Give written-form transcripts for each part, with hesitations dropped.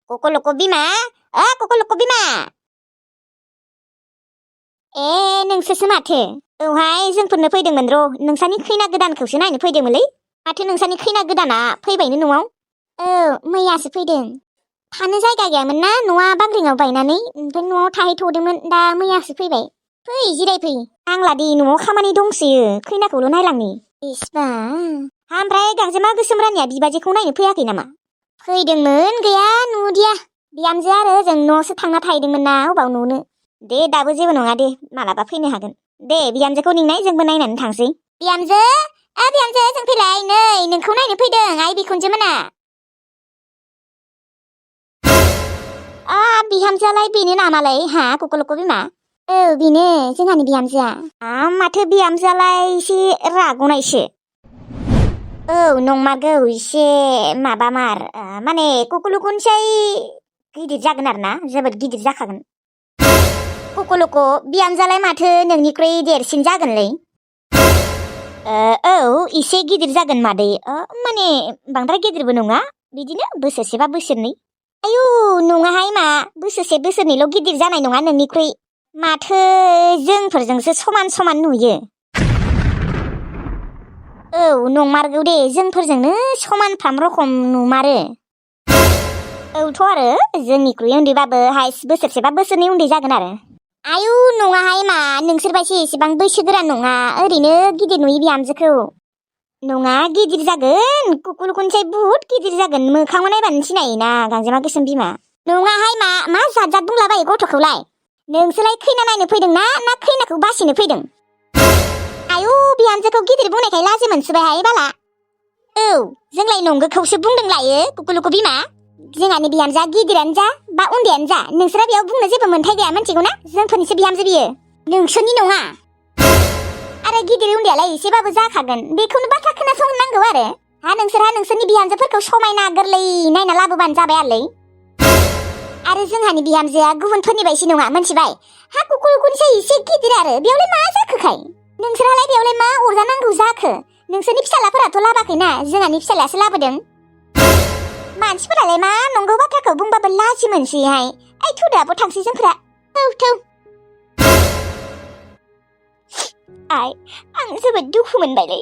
ककलक बिमा ककलक बिमा नोंसोरसो माथो औहाय जोंफोरनो फैदोंमोन र' नोंसानि खैना गोदानखौसो नायनो फैदोंमोनलै माथो नोंसानि खैना गोदाना फैबायनो न'आव मैयासो फैदों थानो जायगा गैयामोन ना न'आ बांग्रिङाव बायनानै ओमफ्राय न'आव थाहैथ'दोंमोन दा मैयासो फैबाय फै जिरायफै आंलादि न'आव खामानि दंसोयो खैनाखौल' नायलांनि इसिबा ओमफ्राय गांजेमा गोसोम रानिया बिबाजैखौ नायनो फैयाखै नामा फैदोंमोन गैया नुदिया बिहामजो आरो ओजों न'आवसो थांना थाहैदोंमोन ना अबाव नुनो दे दाबो जेबो नङा दे मालाबा फैनो हागोन दे बिहामजोखौ लिंनाय जोंबो नायनानै थांसै बिहामजो बिहामजो जों फैलाय नै नोंखौ नायनो फैदों आइ बिखुनजो मोना बिहामजोआलाय बेनो नामालाय ककलक बिमा बेनो जोंहानि बिहामजोआ माथो बिहामजोआलाय एसे राग'नायसो नंमारगौ एसे माबामार माने ककलकनिसाय गिदिर जागोन आरो ना जोबोद गिदिर जाखागोन ककलक बिहामजोआलाय माथो नोंनिख्रुइ देरसिन जागोनलै एसे गिदिर जागोन मादै माने बांद्राय गिदिरबो नङा बिदिनो बोसोरसेबा बोसोरनै आयु नङाहाय मा बोसोरसे बोसोरनैल' गिदिर जानाय नङा नोंनिख्रुइ माथो जोंफोरजोंसो समान समान नुयो नंमारगौ दे जोंफोरजोंनो समानफ्राम रखम नुमारो औथ' आरो जोंनिख्रुइ उन्दैबाबो हाइस बोसोरसेबा बोसोरनै उन्दै जागोन आरो आयु नङाहाय मा नोंसोरबायसो एसेबां बैसोगोरा नङा ओरैनो गिदिर नुयो बिहामजोखौ नङा गिदिर जागोन ककलकनिसाय बुहुद गिदिर जागोन मोखाङाव नायबानो सिनायोना गांजेमा गोसोम बिमा नङाहाय मा जात जात बुंलाबायो गथ'खौलाय नोंसोरलाय खैना नायनो फैदों ना खैनाखौ बासिनो फैदों आयु बिहामजोखौ गिदिर बुंनायखाय लाजि मोनसोबायहाय बाला जोंलाय नंगौखौसो बुंदों लायो ककलक बिमा जोंहानि बिहामजोआ गिदिरानो जा बा उन्दैयानो जा नोंसोरा बेयाव बुंनो जेबो मोन्थाय गैया मिथिगौ ना जोंफोरनिसो बिहामजो बियो नोंसोरनि नङा आरो गिदिर उन्दैयालाय एसेबाबो जाखागोन बेखौनो बाथ्रा खोनासंनांगौ आरो नोंसोरहा नोंसोरनि बिहामजोफोरखौ समायना गोरलै नायना लाबोबानो जाबाय आरोलै आरो जोंहानि बिहामजोआ गुबुनफोरनि बायदि नङा मिथिबाय ककलकनिसाय एसे गिदिर आरो बेयावलाय मा जाखोखाय नोंसोरहालाय बेयावलाय मा अरजानांगौ जाखो नोंसोरनि फिसालाफोराथ' लाबाखैना जोंहानि फिसालायासो लाबोदों मानसिफोरालाय मा नंगौ बाथ्राखौ बुंबाबो लाजि मोनसैहाय थौदाबो थांसै जोंफोरा थौ आं जोबोद दुखु मोनबायलै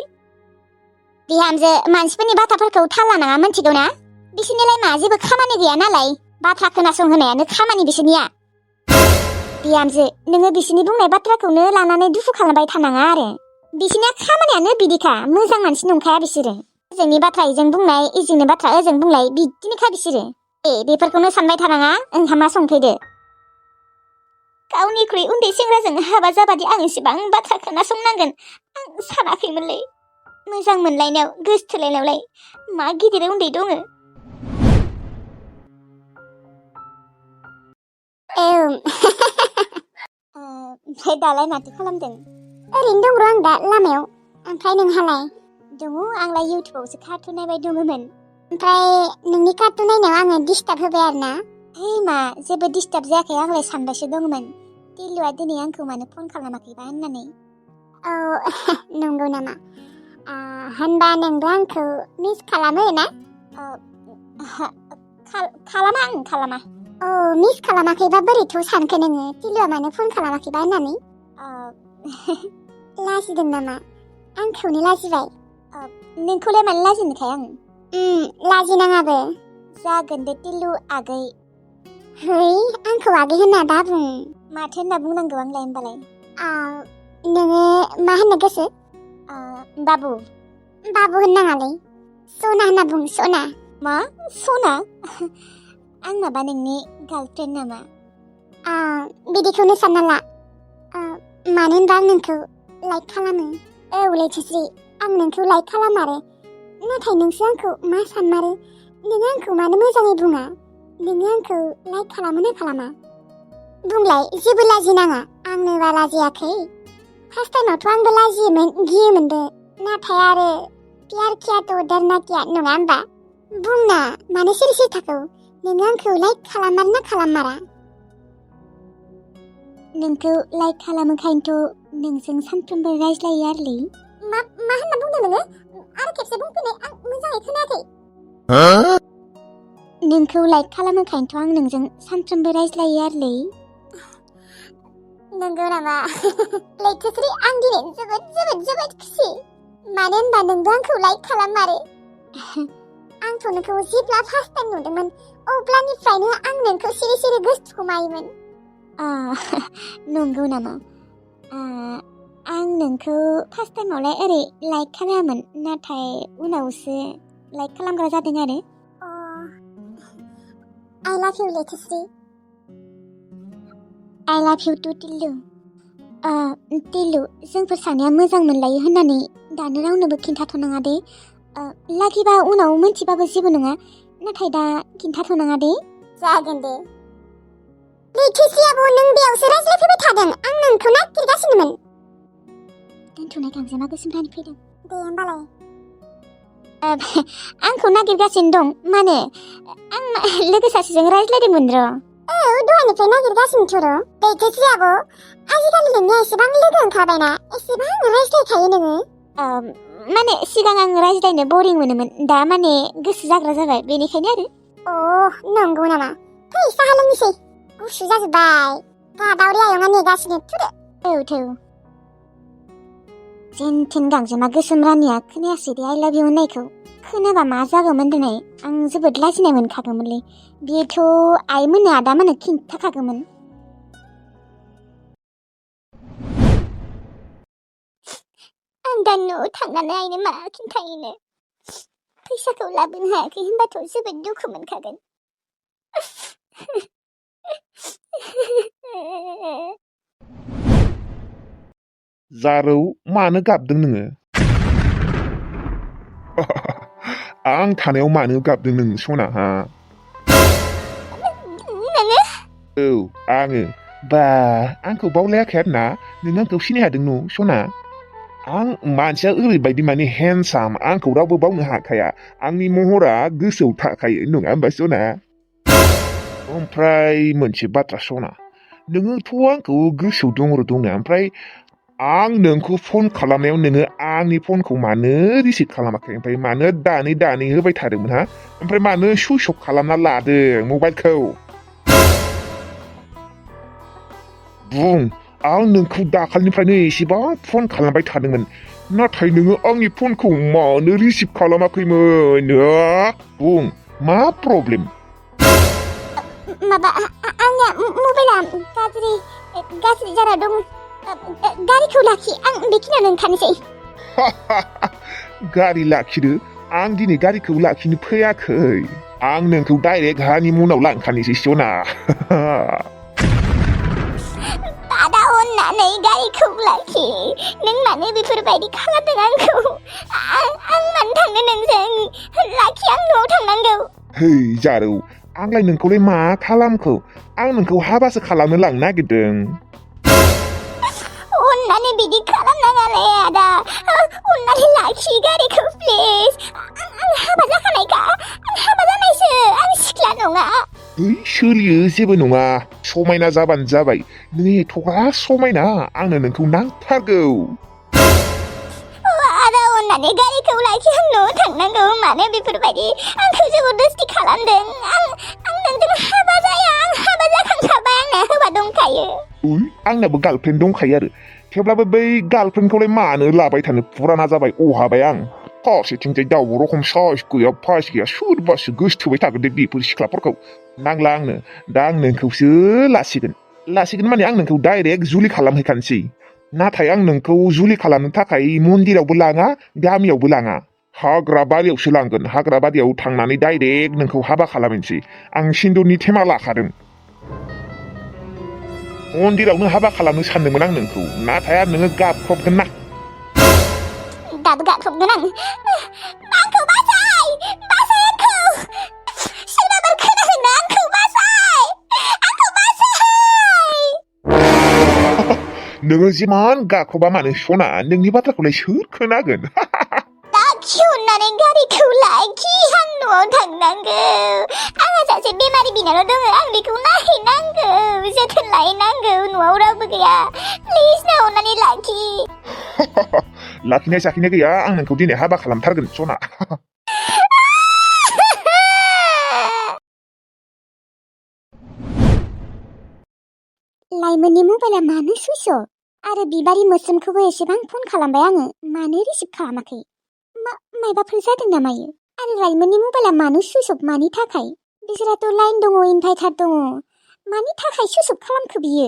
बिहामजो मानसिफोरनि बाथ्राफोरखौ थाल लानाङा मिथिगौ ना बिसोरनिलाय मा जेबो खामानि गैया नालाय बाथ्रा खोनासंहोनायानो खामानि बिसोरनिया बिहामजो नोङो बिसोरनि बुंनाय बाथ्राखौनो लानानै दुखु खालामबाय थानाङा आरो बिसोरनिया खामानियानो बिदिखा मोजां मानसि नंखाया बिसोरो ओजोंनि बाथ्रा इजों बुंनाय इजोंनि बाथ्रा ओजों बुंलाय बिदिनोखा बिसोरो बेफोरखौनो सानबाय थानाङा ओंखामा संफैदो गावनिख्रुइ उन्दै सेंग्राजों हाबा जाबादि आं एसेबां बाथ्रा खोनासंनांगोन आं सानाखैमोनलै मोजां मोनलायनायाव गोसथोलायनायावलाय मा गिदिर उन्दै दङ ओमफ्राय दालाय माथो खालामदों ओरैनो दं र' आं दा लामायाव ओमफ्राय नोंहालाय दङ आंलाय इउटुबावसो कार्टुन नायबाय दङमोन ओमफ्राय नोंनि कार्टुन नायनायाव आङो डिस्टार्ब होबाय आरो ना मा जेबो डिस्टार्ब जायाखै आंलाय सानबायसो दंमोन टिलुआ दिनै आंखौ मानो फन खालामाखैबा होननानै नंगौ नामा होनबा नोंबो आंखौ मिस खालामो ना खालामा मिस खालामाखैबा बोरैथ' सानखो नोङो टिलुआ मानो फन खालामाखैबा होननानै लाजिदों नामा आंखौनो लाजिबाय नोंखौलाय मानो लाजिनोखाय आं लाजिनाङाबो जागोन दे टिलु आगै है आंखौ आगै होनना दा बुं माथो होनना बुंनांगौ आंलाय होनबालाय नोङो मा होननो गोसो बाबु होननाङालै सना होनना बुं सना मा सना आं माबा नोंनि गार्लफ्रेन्ड नामा बिदिखौनो सानना ला मानो होनबा आं नोंखौ लाइक खालामो लैथोश्री आं नोंखौ लाइक खालामारो नाथाय नोंसो आंखौ मा सानमारो नोङो आंखौ मानो मोजाङै बुङा नोङो आंखौ लाइक खालामो ना खालामा बुंलाय जेबो लाजिनाङा आंनोबा लाजियाखै फार्स्ट टाइमावथ' आंबो लाजियोमोन गियोमोनबो नाथाय आरो प्यार किया तो डरना क्या नङा होनबा बुंना मानो सिरि सिरि थाखौ नोङो आंखौ लाइक खालामार ना खालामारा नोंखौ लाइक खालामोखायनोथ' नोंजों सानफ्रोमबो रायज्लायो आरोलै मा होनना बुंदों नोङो आरो खेबसे बुंफिननाय आं मोजाङै खोनायाखै नोंखौ लाइक खालामोखायनोथ' आं नोंजों सानफ्रोमबो रायज्लायो आरोलै। नंगौ नामा? लैथोस्रि, आं दिनै जोबोद खुसि। मानो होनबा नोंबो आंखौ लाइक खालाममारो। आंथ' नोंखौ जेब्ला फार्स्ट टाइम नुदोंमोन अब्लानिफ्रायनो आं नोंखौ सिरि सिरि गोसोखोमायोमोन। नंगौ नामा? आं नोंखौ फार्स्ट टाइमावलाय ओरै लाइक खालामामोन, नाथाय उनावसो लाइक खालामग्रा जादों आरो। I love you, लैथोस्रि। I love you too, टिल्लु। टिल्लु, जोंफोर सानैया मोजां मोनलायो होननानै दानो रावनोबो खिन्थाथ'नाङा दे। लागिबा उनाव मोनथिबाबो जेबो नङा, नाथाय दा खिन्थाथ'नाङा दे। जागोन दे। लैथोस्रि आब', नों बेयावसो रायज्लायफैबाय थादों। आं नोंखौ नागिरगासिनोमोन। दोनथ'नाय गांजेमा गोसोमरानि फैदों। दे होमबालाय। आंखौ नागिरगासिनो दं? मानो? आं लोगो सासेजों रायज्लायदोंमोन र'। दहायनिफ्राय नागिरगासिनोथ' र'। लैथोस्रि आब', आजिखालि नोंनिया एसेबां लोगो ओंखारबायना, एसेबां रायज्लायखायो नोङो। माने सिगां आं रायज्लायनो बरिं मोनोमोन, दा माने गोसो जाग्रा जाबाय, बेनिखायनो आरो। नंगौ नामा? फै साहा लोंनोसै, गुसु जाजोब्बाय। दावरि आयंआ नेगासिनो, थुदो। थौ। जेनथेन गांजेमा गोसोम रानिया खोनायासै दे आइ लाभ इउ होननायखौ। खोनाबा मा जागौमोन दिनै? आं जोबोद लाजिनाय मोनखागौमोनलै। बेथ' आइमोननो आदामोननो खिन्थाखागौमोन। आं दा न'आव थांनानै आइनो मा खिन्थाहैनो? फैसाखौ लाबोनो हायाखै होनबाथ' जोबोद दुखु मोनखागोन। जारौ, मानो गाबदों नोङो? आं थानायाव मानो गाबदों नोङो सना? नोङो? औ, आङो। बा, आंखौ बावलायाखै आरोना? नों आंखौ सिनायहादों न' सना? आं मानसिया ओरैबायदि माने हेन्डसाम, आंखौ रावबो बावनो हाखाया। आंनि महरा गोसोआव थाखायो, नङा होमबा सना? ओमफ्राय मोनसे बाथ्रा सना, नोङोथ' आंखौ गोसोआव दङ र' दंनाया, ओमफ्राय आं नोंखौ फन खालामनायाव नोङो आंनि फनखौ मानो रिसिभ खालामाखै? ओमफ्राय मानो दानै होबाय थादोंमोन हा? ओमफ्राय मानो सुइच अफ खालामना लादों मबाइलखौ? बुं, आं नोंखौ दाखालिनिफ्रायनो एसेबां फन खालामबाय थादोंमोन, नाथाय नोङो आंनि फनखौ मानो रिसिभ खालामाखैमोन? बुं, मा प्रब्लेम? माबा, आंनिया मबाइला गाज्रि जाना दं। गारिखौ लाखि, आं बेखिनियावनो ओंखारनोसै। गारि लाखिदो? आं दिनै गारिखौ लाखिनो फैयाखै। आं नोंखौ डाइरेक्ट हानिमुनाव लांखानोसै सना। दादा, अननानै गारिखौ लाखि। नों मानो बेफोरबायदि खालामदों आंखौ? आं मानो थांनो नोंजों? लाखि, आं न'आव थांनांगौ। है जारौ, आंलाय नोंखौलाय मा खालामखो? आं नोंखौ हाबासो खालामनो लांनो नागिरदों। अननानै बिदि खालामनाङालै आदा। अननानै लाखि गारिखौ प्लिज। आं हाबा जाखानायखा, आं हाबा जानायसो, आं सिख्ला नङा। है सोलियो, जेबो नङा। समायना जाबानो जाबाय। नों एथ'ग्रा समायना, आंनो नोंखौ नांथारगौ। आदा, अननानै गारिखौ लाखि, आं न'आव थांनांगौ। मानो बेफोरबायदि आंखौ जबरदस्ति खालामदों? आं नोंजों हाबा जाया, आं हाबा जाखांखाबाय, आंना हौवा दंखायो। आंनाबो गार्लफ्रेन्ड दंखायो आरो। थेवब्लाबो बै गार्लफ्रेन्डखौलाय मानो लाबाय थानो? फुराना जाबाय, अहाबाय आं। फारसेथिंजाय दाउ रखम साइस गैया, फाइस गैया, सोरबासो गोसथोबाय थागोन दे बेफोर सिख्लाफोरखौ। नांला आंनो। दा आं नोंखौसो लासिगोन माने आं नोंखौ डाइरेक्ट जुलि खालामहैखानोसै। नाथाय आं नोंखौ जुलि खालामनो थाखाय मन्दिरावबो लाङा, गामियावबो लाङा। हाग्रा बारियावसो लांगोन। हाग्रा बारियाव थांनानै डाइरेक्ट नोंखौ हाबा खालामहैनोसै। आं सिन्दुरनि थेमा लाखादों। मन्दिरावनो हाबा खालामनो सानदोंमोन आं नोंखौ, नाथाय आरो नोङो गाबख्रबगोन ना। दाबो गाबख्रबगोन आं। आंखौ बासाय! बासाय आंखौ! सोरबाफोर खोनादोंना? आंखौ बासाय! आंखौ बासाय! नोङो जिमान गाबख्रबा मानो सना, नोंनि बाथ्राखौलाय सोर खोनागोन? लाखि, अननानै गारिखौ लाखि, आं न'आव थांनांगौ। आंहा सासे बेमारि बिनानाव दङ, आं बेखौ नायहैनांगौ, जोथोन लाहैनांगौ। न'आव रावबो गैया। प्लिज ना, अननानै लाखि। लाखिनाय साखिनाय गैया, आं नोंखौ दिनै हाबा खालामथारगोन सना। लाइमोननि मबाइला मानो सुइस अफ आरो बिबारि मोस्रोमखौबो एसेबां फन खालामबाय आङो मानो रिसिभ खालामाखै मायबाफोर जादों नामायो आरो लाइमोननि मबाइला मानो सुइस अफ मानि थाखाय बिसोराथ' लाइन दङ इनभाइटार दङ मानि थाखाय सुइस अफ खालामखो बियो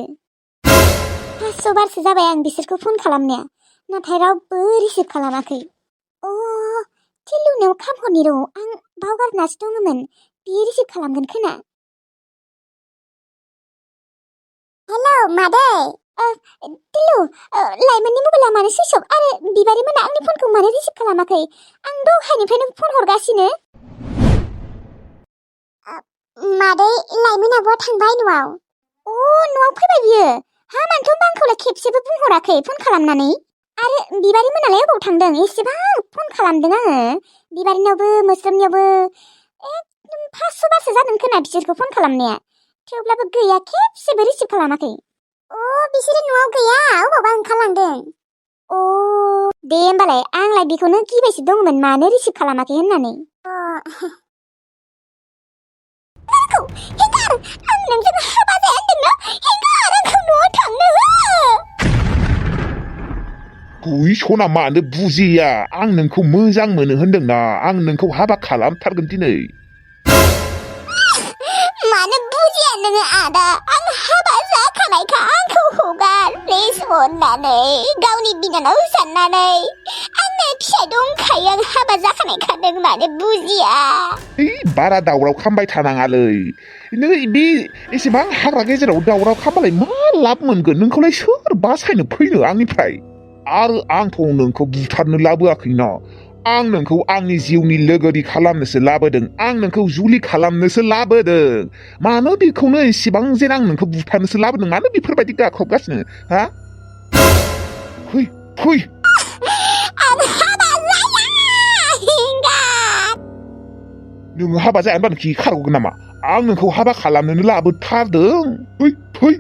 500 बारसो जाबाय आं बिसोरखौ फन खालामनाया नाथाय रावबो रिसिभ खालामाखै टिल्लुनियाव खामहरनि र' आं बावगारनासो दङमोन बियो रिसिभ खालामगोन खोना हेलौ मादै टिल्लु लाइमोननि मबाइला मानो सुइच अफ आरो बिबारि मोना आंनि फनखौ मानो रिसिभ खालामाखै आं दहायनिफ्रायनो फन हरगासिनो मादै लाइमोन आब'आ थांबाय न'आव न'आव फैबाय बियो मानोथ' आंखौलाय खेबसेबो बुंहराखै फन खालामनानै आरो बिबारि मोनालाय अबाव थांदों एसेबां फन खालामदों आङो बिबारिनावबो मोस्रोमनियावबो एकदम 500 बारसो जादों खोना बिसोरखौ फन खालामनाया थेवब्लाबो गैया खेबसेबो रिसिभ खालामाखै बिसोरो न'आव गैया अबावबा ओंखारलांदों दे होमबालाय आंलाय बेखौनो गिबायसो दंमोन मानो रिसिभ खालामाखै होननानै हेंगार आं नोंजों हाबा जाया होनदोंना हेंगार आंखौ न'आव थांनो हो गुइ सना मानो बुजिया आं नोंखौ मोजां मोनो होनदोंना आं नोंखौ हाबा खालामथारगोन दिनै मानो बुजिया नोङो आदा आं हाबा जाखानायखा आंखौ हगार प्लिज अननानै गावनि बिनानाव साननानै आंनो फिसाइ दंखायो आं हाबा जाखानायखा नों मानो बुजिया बारा दावराव खामबाय थानाङालै नों बे एसेबां हाग्रा गेजेराव दावराव खामबालाय मा लाब मोनगोन नोंखौलाय सोर बासायनो फैनो आंनिफ्राय आरो आंथ' नोंखौ बुथारनो लाबोआखैना आं नोंखौ आंनि जिउनि लोगोरि खालामनोसो लाबोदों आं नोंखौ जुलि खालामनोसो लाबोदों मानो बेखौनो एसेबां जेन आं नोंखौ बुथारनोसो लाबोदों मानो बेफोरबायदि गाख्रबगासिनो हा फै आं हाबा जाया हिंगार नोङो हाबा जाया होनबानो खि खारग'गोन नामा आं नोंखौ हाबा खालामनोनो लाबोथारदों फै